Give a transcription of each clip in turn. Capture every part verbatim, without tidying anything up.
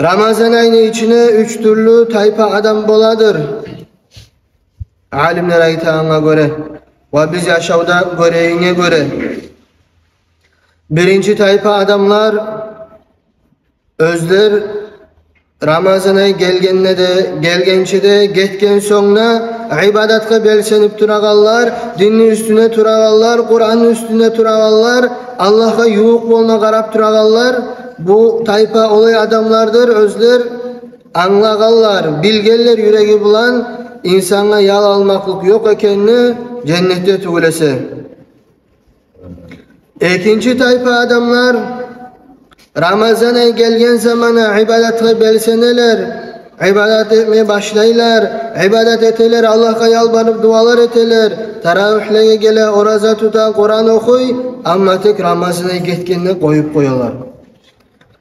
Рамазан айны ичине уьч тюрлю тайпа адам боладыр. Алимлер айтагъангъа гёре ва биз яшавда гёрегенге гёре. Биринчи тайпа адамлар оьзлер Рамазан ай гелгенде де, гелгенче де, гетген сонг да ибадатгъа белсенип турагъанлар, динни уьстюне турагъанлар, Къуранны уьстюне турагъанлар, Аллагьгъа ювукъ болма къарап турагъанлар. Бу тайпа олай адамлардыр, оьзлер англагъанлар, билгенлер юреги булан инсангъа ял алмакълыкъ ёкъ экенни женнетде тюгюл эсе. Экинчи тайпа адамлар Рамазан ай гелген заманы ибадатгъа белсенелер, ибадат этме башлайлар, ибадат этелер, Аллагьгъа ялбарып дуалар этелер, таравигьлеге геле, ораза тута, Къуран охуй, амма тек Рамазан ай гетгенде къоюп къоялар.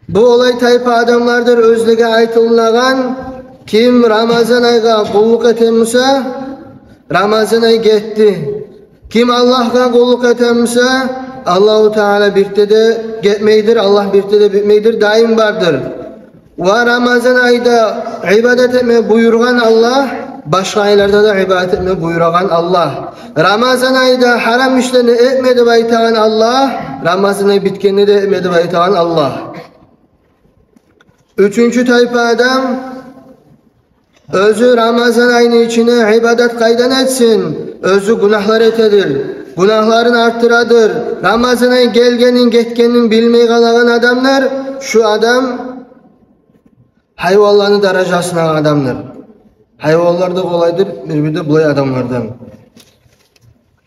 Бу олай тайпа адамлардыр, оьзлеге айтылынагъан: ким Рамазан айгъа къуллукъ этемиса, Рамазан ай гетди. Ким Аллагьгъа къуллукъ этемиса, Аллагьу Таала бирде де гетмейдир, Аллагь бирде де битмейдир, даим бардыр. Ва Рамазан айда ибадат этме буюргъан Аллагь башгъа айларда да ибадат этме буюрагъан Аллагь. Рамазан айда гьарам ишлени этме деп айтагъан Аллагь, Рамазан ай битгенде де этме деп айтагъан Аллагь. Уьчюнчю тайпа адам: оьзю Рамазан айны ичине ибадат къайдан этсин? Оьзю гюнагьлар этедир, гюнагьларын артдырадыр. Рамазан ай гелгенин, гетгенин билмей къалагъан адамдыр. Шу адам гьайванланы даражасындагъы адамдыр. Гьайванлар да къолайдыр бир-бирде булай адамлардан.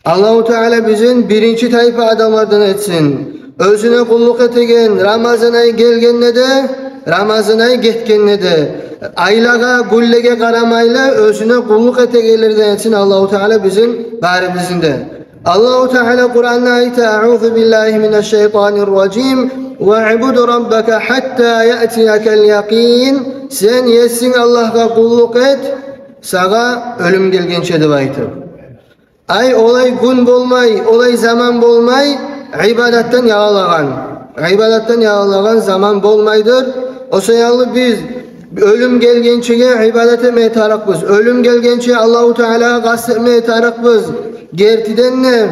Аллагьу Таала бизин биринчи тайпа адамлардан этсин. Оьзюне къуллукъ этеген Рамазан ай гелгенде де, Рамазан ай гетгенде де, айлагъа, гюнлеге къарамайлы, оьзюне къуллукъ этегенлерден этсин Аллагьу Таала бизин барибизни де. Аллагьу Таала Къуранда айта: «Аъузу биллагьи минаш-шайтанир-ражим. Ваъбуд раббака хьатта яътиякал якъин». Сен Есинг Аллагьгъа къуллукъ эт, сагъа оьлюм гелгенче деп айтып. Ай, олай гюн болмай, олай заман болмай, ибадатдан ялалагъан, ибадатдан ялалагъан заман болмайдыр. О саялы биз оьлюм гелгенчеге ибадат этмеге тарыкъбыз. Оьлюм гелгенче Аллагьу Таалагъа къаст этмеге тарыкъбыз. Гертиден де,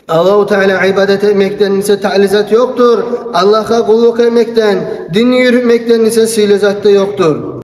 Аллагьу Таала ибадат этмекден эсе таалы зат ёкъдур. Аллагьгъа къуллукъ этмекден, динни юрютмекден эсе сыйлы зат да ёкъдур.